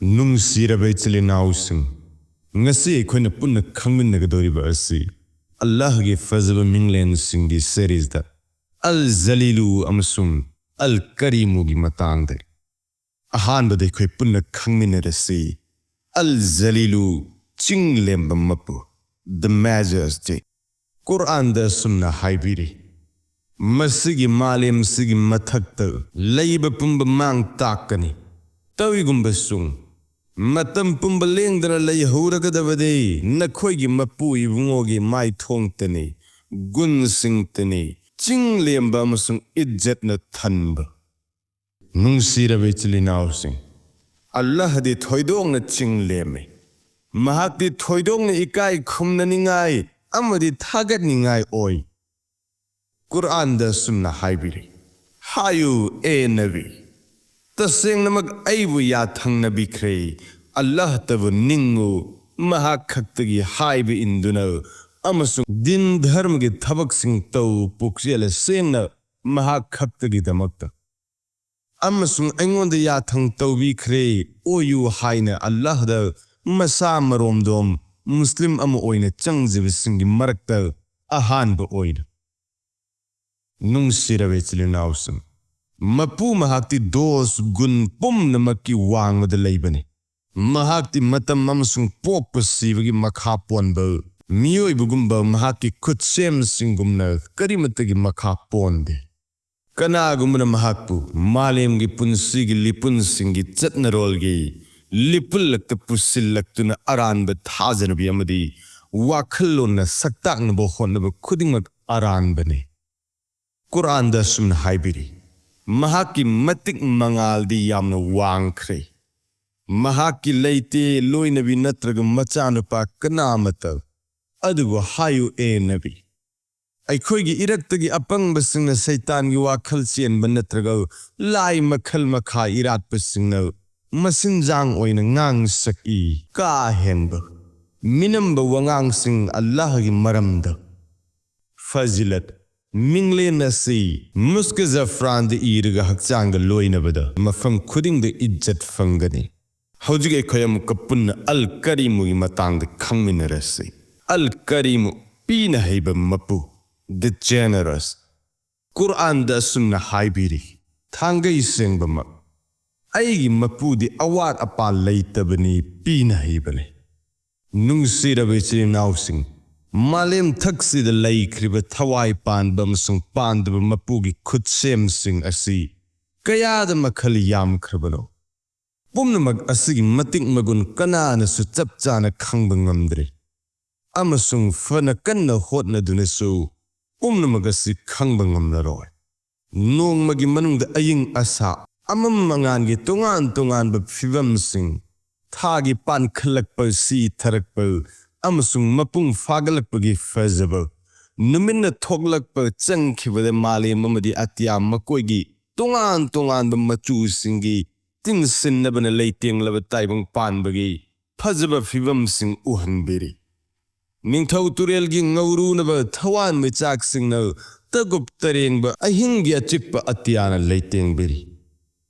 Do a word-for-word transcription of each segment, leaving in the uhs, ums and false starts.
ꯅꯨꯡꯁꯤꯔꯕ ꯏꯆꯤꯜ ꯏꯅꯥꯎꯁꯤꯡ, ꯉꯁꯤ ꯑꯩꯈꯣꯏꯅ ꯄꯨꯟꯅ ꯈꯪꯃꯤꯟꯅꯒꯗꯧꯔꯤꯕ ꯑꯁꯤ ꯑꯜꯂꯥꯍꯒꯤ ꯐꯖꯕ ꯃꯤꯡꯂꯦꯟꯁꯤꯡꯒꯤ ꯁꯦꯔꯤꯁꯇ ꯑꯜ ꯖꯂꯤꯂꯨ ꯑꯃꯁꯨꯡ ꯑꯜ ꯀꯔꯤꯃꯨꯒꯤ ꯃꯇꯥꯡꯗꯅꯤ꯫ ꯑꯍꯥꯟꯕꯗ ꯑꯩꯈꯣꯏ ꯄꯨꯟꯅ ꯈꯪꯃꯤꯟꯅꯔꯁꯤ꯫ ꯑꯜ ꯖꯂꯤꯂꯨ, ꯆꯤꯡ ꯂꯦꯝꯕ ꯃꯄꯨ, the majesty꯫ ꯀꯨꯔꯑꯥꯟꯗ ꯑꯁꯨꯝꯅ ꯍꯥꯏꯕꯤꯔꯤ, "ꯃꯁꯤꯒꯤ ꯃꯥꯂꯦꯝꯁꯤꯒꯤ ꯃꯊꯛꯇ ꯂꯩꯕ ꯄꯨꯝꯕ ꯃꯥꯡ ꯇꯥꯛꯀꯅꯤ꯫ ꯇꯧꯏꯒꯨꯝꯕꯁꯨꯡ ꯃꯇꯝ ꯄꯨꯝꯕ ꯂꯦꯡꯗꯅ ꯂꯩꯍꯧꯔꯒꯗꯕꯗꯤ ꯅꯈꯣꯏꯒꯤ ꯃꯄꯨ ꯏꯕꯨꯡꯉꯣꯒꯤ ꯃꯥꯏꯊꯣꯡꯇꯅꯤ, ꯒꯨꯟꯁꯤꯡꯇꯅꯤ, ꯆꯤꯡ ꯂꯦꯝꯕ ꯑꯃꯁꯨꯡ ꯏꯖꯠꯅ ꯊꯟꯕ꯫" ꯅꯨꯡꯁꯤꯔꯕ ꯏꯆꯤꯜ ꯏꯅꯥꯎꯁꯤꯡ, ꯑꯜꯂꯥꯍꯗꯤ ꯊꯣꯏꯗꯣꯛꯅ ꯆꯤꯡ ꯂꯦꯝꯃꯤ꯫ ꯃꯍꯥꯛꯇꯤ ꯊꯣꯏꯗꯣꯛꯅ ꯏꯀꯥꯏ ꯈꯨꯝꯅꯅꯤꯡꯉꯥꯏ ꯑꯃꯗꯤ ꯊꯥꯒꯠꯅꯤꯡꯉꯥꯏ ꯑꯣꯏ꯫ ꯀꯨꯔꯑꯥꯟꯗ ꯑꯁꯨꯝꯅ ꯍꯥꯏꯕꯤꯔꯤ, "ꯍꯥꯏꯌꯨ, ꯑꯦ ꯅꯕꯤ, ꯇꯁꯦꯡꯅꯃꯛ ꯑꯩꯕꯨ ꯌꯥꯊꯪꯅꯕꯤꯈ꯭ꯔꯦ꯫ ꯑꯜꯂꯥꯍꯇꯕꯨ ꯅꯤꯡꯉꯨ, ꯃꯍꯥꯛ ꯈꯛꯇꯒꯤ ꯍꯥꯏꯕ ꯏꯟꯗꯨꯅ ꯑꯃꯁꯨꯡ ꯗꯤꯟ ꯙꯔꯃꯒꯤ ꯊꯕꯛꯁꯤꯡ ꯇꯧ, ꯄꯨꯛꯆꯦꯜ ꯁꯦꯡꯅ ꯃꯍꯥꯛ ꯈꯛꯇꯒꯤꯗꯃꯛꯇ꯫ ꯑꯃꯁꯨꯡ ꯑꯩꯉꯣꯟꯗ ꯌꯥꯊꯪ ꯇꯧꯕꯤꯈ꯭ꯔꯦ, ꯑꯣꯏꯌꯨ ꯍꯥꯏꯅ ꯑꯜꯂꯥꯍꯗ ꯃꯁꯥ ꯃꯔꯣꯝꯗꯣꯝ ꯃꯨꯁꯂꯤꯝ ꯑꯃ ꯑꯣꯏꯅ ꯆꯪꯖꯕꯁꯤꯡꯒꯤ ꯃꯔꯛꯇ ꯑꯍꯥꯟꯕ ꯑꯣꯏꯅ꯫" ꯅꯨꯡꯁꯤꯔꯕ ꯏꯆꯤꯜ ꯏꯅꯥꯎꯁꯤꯡ, ꯃꯄꯨ ꯃꯍꯥꯛꯇꯤ ꯗꯣꯁ ꯒꯨꯟ ꯄꯨꯝꯅꯃꯛꯀꯤ ꯋꯥꯡꯃꯗ ꯂꯩꯕꯅꯤ꯫ ꯃꯍꯥꯛꯇꯤ ꯃꯇꯝ ꯑꯃꯁꯨꯡ ꯄꯣꯛꯄ ꯁꯤꯕꯒꯤ ꯃꯈꯥ ꯄꯣꯟꯕ, ꯃꯤꯑꯣꯏꯕꯒꯨꯝꯕ ꯃꯍꯥꯛꯀꯤ ꯈꯨꯠꯁꯦꯝꯁꯤꯡꯒꯨꯝꯅ ꯀꯔꯤꯃꯠꯇꯒꯤ ꯃꯈꯥ ꯄꯣꯟꯗꯦ꯫ ꯀꯅꯥꯒꯨꯝꯕꯅ ꯃꯍꯥꯛꯄꯨ ꯃꯥꯂꯦꯝꯒꯤ ꯄꯨꯟꯁꯤꯒꯤ ꯂꯤꯄꯨꯟꯁꯤꯡꯒꯤ ꯆꯠꯅꯔꯣꯜꯒꯤ ꯂꯤꯄꯨꯜꯂꯛꯇ ꯄꯨꯁꯤꯜꯂꯛꯇꯨꯅ ꯑꯔꯥꯟꯕ ꯊꯥꯖꯅꯕꯤ ꯑꯃꯗꯤ ꯋꯥꯈꯜꯂꯣꯟꯅ ꯁꯛꯇꯥꯛꯅꯕ ꯍꯣꯠꯅꯕ ꯈꯨꯗꯤꯡꯃꯛ ꯑꯔꯥꯟꯕꯅꯤ꯫ ꯀꯨꯔꯑꯥꯟꯗ ꯑꯁꯨꯝꯅ ꯍꯥꯏꯕꯤꯔꯤ, "ꯃꯍꯥꯛꯀꯤ ꯃꯇꯤꯛ ꯃꯉꯥꯜꯗꯤ ꯌꯥꯝꯅ ꯋꯥꯡꯈ꯭ꯔꯦ꯫ ꯃꯍꯥꯛꯀꯤ ꯂꯩꯇꯦ, ꯂꯣꯏꯅꯕꯤ ꯅꯠꯇ꯭ꯔꯒ ꯃꯆꯥꯅꯨꯄꯥ ꯀꯅꯥ ꯑꯃꯠꯇ꯫ ꯑꯗꯨꯕꯨ ꯍꯥꯏꯌꯨ, ꯑꯦ ꯅꯕꯤ, ꯑꯩꯈꯣꯏꯒꯤ ꯏꯔꯛꯇꯒꯤ ꯑꯄꯪꯕꯁꯤꯡꯅ ꯁꯩꯇꯥꯟꯒꯤ ꯋꯥꯈꯜ ꯆꯦꯟꯕ ꯅꯠꯇ꯭ꯔꯒ ꯂꯥꯏ ꯃꯈꯜ ꯃꯈꯥ ꯏꯔꯥꯠꯄꯁꯤꯡꯅ ꯃꯁꯤꯟꯖꯥꯡ ꯑꯣꯏꯅ ꯉꯥꯡ ꯁꯛꯏ, ꯀꯥ ꯍꯦꯟꯕ, ꯃꯤꯅꯝꯕ ꯋꯥꯉꯥꯡꯁꯤꯡ ꯑꯜꯂꯥꯍꯒꯤ ꯃꯔꯝꯗ꯫ ꯐꯖꯤꯂꯠ, ꯃꯤꯡꯂꯦꯟ ꯑꯁꯤ ꯃꯨꯁꯀ ꯖꯐ꯭ꯔꯥꯟꯗ ꯏꯔꯒ ꯍꯛꯆꯥꯡꯗ ꯂꯣꯏꯅꯕꯗ ꯃꯐꯝ ꯈꯨꯗꯤꯡꯗ ꯏꯖꯠ ꯐꯪꯒꯅꯤ꯫ ꯍꯧꯖꯤꯛ ꯑꯩꯈꯣꯏ ꯑꯃꯨꯛꯀ ꯄꯨꯟꯅ ꯑꯜ ꯀꯔꯤꯃꯨꯒꯤ ꯃꯇꯥꯡꯗ ꯈꯪꯃꯤꯟꯅꯔꯁꯤ꯫ ꯑꯜ ꯀꯔꯤꯃꯨ, ꯄꯤꯅ ꯍꯩꯕ ꯃꯄꯨ, the generous꯫ ꯀꯨꯔꯑꯥꯟꯗ ꯑꯁꯨꯝꯅ ꯍꯥꯏꯕꯤꯔꯤ, ꯊꯥꯡꯒꯩ ꯁꯦꯡꯕꯃꯛ, ꯑꯩꯒꯤ ꯃꯄꯨꯗꯤ ꯑꯋꯥꯠ ꯑꯄꯥ ꯂꯩꯇꯕꯅꯤ, ꯄꯤꯅ ꯍꯩꯕꯅꯤ꯫ ꯅꯨꯡꯁꯤꯔꯕ ꯏꯆꯤꯜ ꯏꯅꯥꯎꯁꯤꯡ, ꯃꯥꯂꯦꯝ ꯊꯛꯁꯤꯗ ꯂꯩꯈ꯭ꯔꯤꯕ ꯊꯋꯥꯏ ꯄꯥꯟꯕ ꯑꯃꯁꯨꯡ ꯄꯥꯟꯗꯕ ꯃꯄꯨꯒꯤ ꯈꯨꯠꯁꯦꯝꯁꯤꯡ ꯑꯁꯤ ꯀꯌꯥꯗ ꯃꯈꯜ ꯌꯥꯝꯈ꯭ꯔꯕꯅꯣ! ꯄꯨꯝꯅꯃꯛ ꯑꯁꯤꯒꯤ ꯃꯇꯤꯛ ꯃꯒꯨꯟ ꯀꯅꯥꯅꯁꯨ ꯆꯞ ꯆꯥꯅ ꯈꯪꯕ ꯉꯝꯗ꯭ꯔꯤ, ꯑꯃꯁꯨꯡ ꯐꯅ ꯀꯟꯅ ꯍꯣꯠꯅꯗꯨꯅꯁꯨ ꯄꯨꯝꯅꯃꯛ ꯑꯁꯤ ꯈꯪꯕ ꯉꯝꯂꯔꯣꯏ꯫ ꯅꯣꯡꯃꯒꯤ ꯃꯅꯨꯡꯗ ꯑꯏꯪ ꯑꯁꯥ, ꯑꯃꯝ ꯑꯉꯥꯟꯒꯤ ꯇꯣꯉꯥꯟ ꯇꯣꯉꯥꯟꯕ ꯐꯤꯚꯝꯁꯤꯡ, ꯊꯥꯒꯤ ꯄꯥꯟꯈꯠꯂꯛꯄ, ꯁꯤꯊꯔꯛꯄ, ꯑꯃꯁꯨꯡ ꯃꯄꯨꯡ ꯐꯥꯒꯠꯂꯛꯄꯒꯤ ꯐꯖꯕ, ꯅꯨꯃꯤꯠꯅ ꯊꯣꯛꯂꯛꯄ ꯆꯪꯈꯤꯕꯗ ꯃꯥꯂꯦꯝ ꯑꯃꯗꯤ ꯑꯇꯤꯌꯥ ꯃꯈꯣꯏꯒꯤ ꯇꯣꯉꯥꯟ ꯇꯣꯉꯥꯟꯕ ꯃꯆꯨꯁꯤꯡꯒꯤ ꯇꯤꯟꯁꯤꯟꯅꯕꯅ ꯂꯩꯇꯦꯡꯂꯕ ꯇꯥꯏꯕꯪ ꯄꯥꯟꯕꯒꯤ ꯐꯖꯕ ꯐꯤꯚꯝꯁꯤꯡ ꯎꯍꯟꯕꯤꯔꯤ꯫ ꯅꯤꯡꯊꯧ ꯇꯨꯔꯦꯜꯒꯤ ꯉꯧꯔꯨꯅꯕ ꯊꯋꯥꯟꯃꯤꯆꯥꯛꯁꯤꯡꯅ ꯇꯒꯨꯞ ꯇꯔꯦꯡꯕ ꯑꯍꯤꯡꯒꯤ ꯑꯆꯤꯛꯄ ꯑꯇꯤꯌꯥꯅ ꯂꯩꯇꯦꯡꯕꯤꯔꯤ꯫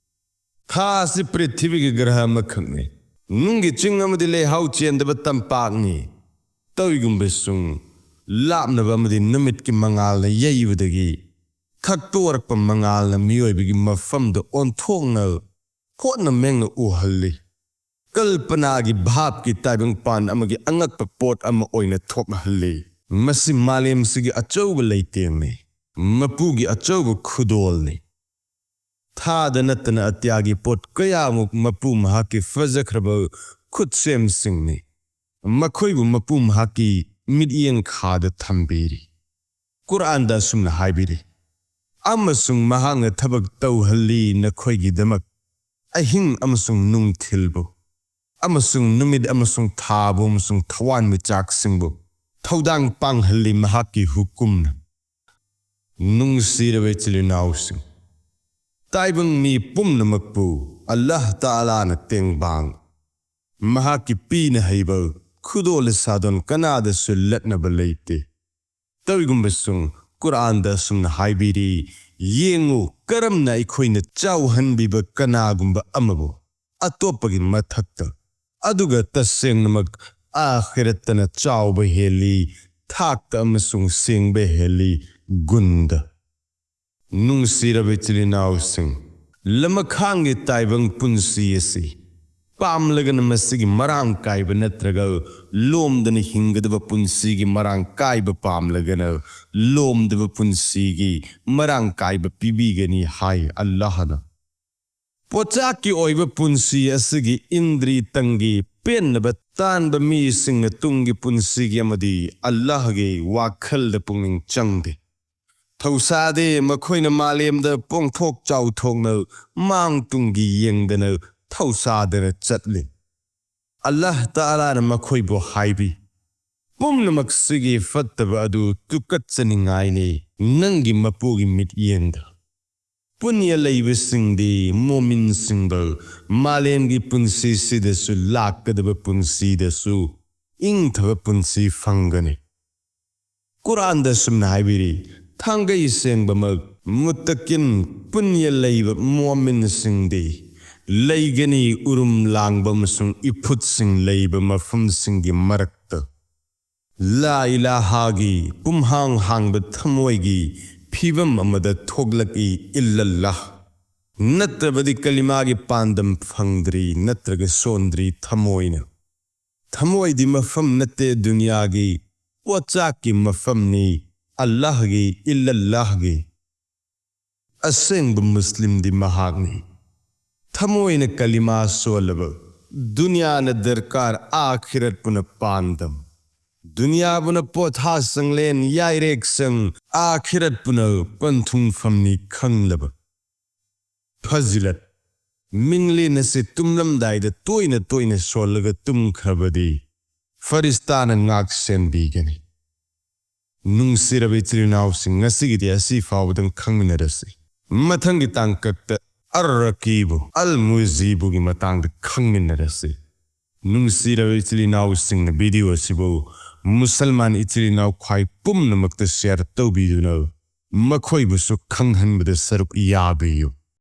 ꯊꯥ ꯑꯁꯤ ꯄ꯭ꯔꯤꯊꯤꯕꯤꯒꯤ ꯒ꯭ꯔꯍ ꯑꯃꯈꯛꯅꯤ꯫ ꯅꯨꯡꯒꯤ ꯆꯤꯡ ꯑꯃꯗꯤ ꯂꯩꯍꯥꯎ ꯆꯦꯟꯗꯕ ꯇꯝꯄꯥꯛꯅꯤ꯫ ꯇꯧꯏꯒꯨꯝꯕꯁꯨꯡ ꯂꯥꯞꯅꯕ ꯑꯃꯗꯤ ꯅꯨꯃꯤꯠꯀꯤ ꯃꯉꯥꯜꯅ ꯌꯩꯕꯗꯒꯤ ꯈꯛꯇꯣꯔꯛꯄ ꯃꯉꯥꯜꯅ ꯃꯤꯑꯣꯏꯕꯒꯤ ꯃꯐꯝꯗ ꯑꯣꯟꯊꯣꯛꯅ ꯍꯣꯠꯅ ꯃꯦꯡꯅ ꯎꯍꯜꯂꯤ꯫ ꯀꯜꯄꯅꯥꯒꯤ ꯚꯥꯞꯀꯤ ꯇꯥꯏꯕꯪꯄꯥꯟ ꯑꯃꯒꯤ ꯑꯉꯛꯄ ꯄꯣꯠ ꯑꯃ ꯑꯣꯏꯅ ꯊꯣꯛꯍꯜꯂꯤ꯫ ꯃꯁꯤ ꯃꯥꯂꯦꯝꯁꯤꯒꯤ ꯑꯆꯧꯕ ꯂꯩꯇꯦꯡꯅꯤ, ꯃꯄꯨꯒꯤ ꯑꯆꯧꯕ ꯈꯨꯗꯣꯜꯅꯤ꯫ ꯊꯥꯗ ꯅꯠꯇꯅ ꯑꯇꯤꯌꯥꯒꯤ ꯄꯣꯠ ꯀꯌꯥꯃꯨꯛ ꯃꯄꯨ ꯃꯍꯥꯛꯀꯤ ꯐꯖꯈ꯭ꯔꯕ ꯈꯨꯠꯁꯦꯝꯁꯤꯡꯅꯤ꯫ ꯃꯈꯣꯏꯕꯨ ꯃꯄꯨ ꯃꯍꯥꯛꯀꯤ ꯃꯤꯠꯌꯦꯡ ꯈꯥꯗ ꯊꯝꯕꯤꯔꯤ꯫ ꯀꯨꯔꯥꯟꯗ ꯑꯁꯨꯝꯅ ꯍꯥꯏꯕꯤꯔꯤ, "ꯑꯃꯁꯨꯡ ꯃꯍꯥꯛꯅ ꯊꯕꯛ ꯇꯧꯍꯜꯂꯤ ꯅꯈꯣꯏꯒꯤꯗꯃꯛ ꯑꯍꯤꯡ ꯑꯃꯁꯨꯡ ꯅꯨꯡꯊꯤꯜꯕꯨ, ꯑꯃꯁꯨꯡ ꯅꯨꯃꯤꯠ ꯑꯃꯁꯨꯡ ꯊꯥꯕꯨ ꯑꯃꯁꯨꯡ ꯊꯋꯥꯟꯃꯤꯆꯥꯛꯁꯤꯡꯕꯨ ꯊꯧꯗꯥꯡ ꯄꯥꯡꯍꯜꯂꯤ ꯃꯍꯥꯛꯀꯤ ꯍꯨꯀꯨꯝꯅ꯫" ꯅꯨꯡꯁꯤꯔꯕ ꯏꯆꯤꯜ ꯏꯅꯥꯎꯁꯤꯡ, ꯇꯥꯏꯕꯪ ꯃꯤ ꯄꯨꯝꯅꯃꯛꯄꯨ ꯑꯜꯂꯥꯍ ꯇꯥꯂꯥꯅ ꯇꯦꯡꯕꯥꯡ, ꯃꯍꯥꯛꯀꯤ ꯄꯤꯅ ꯍꯩꯕ ꯈꯨꯗꯣꯜ ꯁꯥꯗꯣꯟ ꯀꯅꯥꯗꯁꯨ ꯂꯠꯅꯕ ꯂꯩꯇꯦ꯫ ꯇꯧꯏꯒꯨꯝꯕꯁꯨꯡ ꯀꯨꯔꯥꯟꯗ ꯑꯁꯨꯝꯅ ꯍꯥꯏꯕꯤꯔꯤ, "ꯌꯦꯡꯉꯨ, ꯀꯔꯝꯅ ꯑꯩꯈꯣꯏꯅ ꯆꯥꯎꯍꯟꯕꯤꯕ ꯀꯅꯥꯒꯨꯝꯕ ꯑꯃꯕꯨ, ꯑꯇꯣꯞꯄꯒꯤ ꯃꯊꯛꯇ꯫ ꯑꯗꯨꯒ ꯇꯁꯦꯡꯅꯃꯛ ꯑꯥꯈꯤꯔꯠꯇꯅ ꯆꯥꯎꯕ ꯍꯦꯜꯂꯤ, ꯊꯥꯛꯇ ꯑꯃꯁꯨꯡ ꯁꯦꯡꯕ ꯍꯦꯜꯂꯤ, ꯒꯨꯟꯗ꯫ ꯅꯨꯡꯁꯤꯔꯕ ꯏꯆꯤꯜ ꯏꯅꯥꯎꯁꯤꯡ, ꯂꯃꯈꯥꯡꯒꯤ ꯇꯥꯏꯕꯪ ꯄꯨꯟꯁꯤ ꯑꯁꯤ ꯄꯥꯝꯂꯒꯅ ꯃꯁꯤꯒꯤ ꯃꯔꯥꯡ ꯀꯥꯏꯕ ꯅꯠꯇ꯭ꯔꯒ ꯂꯣꯝꯗꯅ ꯍꯤꯡꯒꯗꯕ ꯄꯨꯟꯁꯤꯒꯤ ꯃꯔꯥꯡ ꯀꯥꯏꯕ ꯄꯥꯝꯂꯒꯅ ꯂꯣꯝꯗꯕ ꯄꯨꯟꯁꯤꯒꯤ ꯃꯔꯥꯡ ꯀꯥꯏꯕ ꯄꯤꯕꯤꯒꯅꯤ ꯍꯥꯏ ꯑꯜꯂꯥꯍꯅ꯫ ꯄꯣꯠꯆꯥꯛꯀꯤ ꯑꯣꯏꯕ ꯄꯨꯟꯁꯤ ꯑꯁꯤꯒꯤ ꯏꯟꯗ꯭ꯔꯤ ꯇꯪꯒꯤ ꯄꯦꯟꯅꯕ ꯇꯥꯟꯕ ꯃꯤꯁꯤꯡꯅ ꯇꯨꯡꯒꯤ ꯄꯨꯟꯁꯤꯒꯤ ꯑꯃꯗꯤ ꯑꯜꯂꯥꯍꯒꯤ ꯋꯥꯈꯜꯗ ꯄꯨꯛꯅꯤꯡ ꯆꯪꯗꯦ꯫ ꯊꯧꯁꯥꯗꯦ, ꯃꯈꯣꯏꯅ ꯃꯥꯂꯦꯝꯗ ꯄꯣꯡꯊꯣꯛ ꯆꯥꯎꯊꯣꯛꯅ ꯃꯥꯡ ꯇꯨꯡꯒꯤ ꯌꯦꯡꯗꯅ ꯊꯧꯁꯥꯗꯅ ꯆꯠꯂꯤ꯫ ꯑꯜꯂꯥꯍ ꯇꯥꯂꯥꯅ ꯃꯈꯣꯏꯕꯨ ꯍꯥꯏꯕꯤ, "ꯄꯨꯝꯅꯃꯛꯁꯤꯒꯤ ꯐꯠꯇꯕ ꯑꯗꯨ ꯇꯨꯀꯠꯆꯅꯤꯡꯉꯥꯏꯅꯤ ꯅꯪꯒꯤ ꯃꯄꯨꯒꯤ ꯃꯤꯠꯌꯦꯡꯗ"꯫ ꯄꯨꯟꯌ ꯂꯩꯕꯁꯤꯡꯗꯤ ꯃꯣꯃꯤꯟꯁꯤꯡꯕ ꯃꯥꯂꯦꯝꯒꯤ ꯄꯨꯟꯁꯤꯁꯤꯗꯁꯨ ꯂꯥꯛꯀꯗꯕ ꯄꯨꯟꯁꯤꯗꯁꯨ ꯏꯪꯊꯕ ꯄꯨꯟꯁꯤ ꯐꯪꯒꯅꯤ꯫ ꯀꯨꯔꯥꯟꯗ ꯁꯨꯝꯅ ꯍꯥꯏꯕꯤꯔꯤ, "ꯊꯥꯡꯒꯩ ꯁꯦꯡꯕꯃꯛ ꯃꯨꯠꯇꯀꯤꯟ ꯄꯨꯟꯌ ꯂꯩꯕ ꯃꯣꯃꯤꯟꯁꯤꯡꯗꯤ ꯂꯩꯒꯅꯤ ꯎꯔꯨꯝ ꯂꯥꯡꯕ ꯑꯃꯁꯨꯡ ꯏꯐꯨꯠꯁꯤꯡ ꯂꯩꯕ ꯃꯐꯝꯁꯤꯡꯒꯤ ꯃꯔꯛꯇ"꯫ ꯂꯥ ꯏꯂꯥꯍꯥꯒꯤ ꯄꯨꯝꯍꯥꯡ ꯍꯥꯡꯕ ꯊꯃꯣꯏꯒꯤ ꯐꯤꯕꯝ ꯑꯃꯗ ꯊꯣꯛꯂꯛꯏ, ꯏꯜꯂꯜꯂꯥꯍ꯫ ꯅꯠꯇ꯭ꯔꯕꯗꯤ ꯀꯂꯤꯃꯥꯒꯤ ꯄꯥꯟꯗꯝ ꯐꯪꯗ꯭ꯔꯤ ꯅꯠꯇ꯭ꯔꯒ ꯁꯣꯟꯗ꯭ꯔꯤ ꯊꯃꯣꯏꯅ꯫ ꯊꯃꯣꯏꯗꯤ ꯃꯐꯝ ꯅꯠꯇꯦ ꯗꯨꯅꯤꯌꯥꯒꯤ, ꯄꯣꯠꯆꯥꯛꯀꯤ ꯃꯐꯝꯅꯤ, ꯑꯜꯂꯥꯍꯒꯤ, ꯏꯜꯂꯜꯂꯥꯍꯒꯤ꯫ ꯑꯁꯦꯡꯕ ꯃꯨꯁꯂꯤꯝꯗꯤ ꯃꯍꯥꯛꯅꯤ꯫ ꯊꯃꯣꯏꯅ ꯀꯂꯤꯃꯥ ꯁꯣꯜꯂꯕ, ꯗꯨꯅꯤꯌꯥꯅ ꯗꯔꯀꯥꯔ, ꯑꯥꯈꯤꯔꯠꯄꯨꯅ ꯄꯥꯟꯗꯝ꯫ ꯗꯨꯅꯤꯌꯥꯕꯨꯅ ꯄꯣꯊꯥ ꯁꯪꯂꯦꯟ, ꯌꯥꯏꯔꯦꯛꯁꯪ, ꯑꯥꯈꯤꯔꯠꯄꯨꯅ ꯄꯟꯊꯨꯡꯐꯝꯅꯤ ꯈꯪꯂꯕ꯫ ꯐꯖꯤꯂꯠ, ꯃꯤꯡꯂꯦꯟ ꯑꯁꯤ ꯇꯨꯝꯂꯝꯗꯥꯏꯗ ꯇꯣꯏꯅ ꯇꯣꯏꯅ ꯁꯣꯜꯂꯒ ꯇꯨꯝꯈ꯭ꯔꯕꯗꯤ ꯐꯔꯤꯁꯇꯥꯅ ꯉꯥꯛ ꯁꯦꯟꯕꯤꯒꯅꯤ꯫ ꯅꯨꯡꯁꯤꯔꯕ ꯏꯆꯤꯜ ꯏꯅꯥꯎꯁꯤꯡ, ꯉꯁꯤꯒꯤꯗꯤ ꯑꯁꯤ ꯐꯥꯎꯕꯗꯪ ꯈꯪꯃꯤꯟꯅꯔꯁꯤ꯫ ꯃꯊꯪꯒꯤ ꯇꯥꯡꯀꯛꯇ ꯑꯔ ꯔꯀꯤꯕꯨ ꯑꯜ ꯃꯨꯖꯤꯕꯨꯒꯤ ꯃꯇꯥꯡꯗ ꯈꯪꯃꯤꯟꯅꯔꯁꯤ꯫ ꯅꯨꯡꯁꯤꯔꯕ ꯏꯆꯤꯜ ꯏꯅꯥꯎꯁꯤꯡꯅ ꯚꯤꯗꯤꯑꯣ ꯑꯁꯤꯕꯨ ꯃꯨꯁꯜꯃꯥꯟ ꯏꯆꯤꯜ ꯏꯅꯥꯎ ꯈ꯭ꯋꯥꯏ ꯄꯨꯝꯅꯃꯛꯇ ꯁꯤꯌꯔ ꯇꯧꯕꯤꯗꯨꯅ ꯃꯈꯣꯏꯕꯨꯁꯨ ꯈꯪꯍꯟꯕꯗ ꯁꯔꯨꯛ ꯌꯥꯕꯤꯌꯨ꯫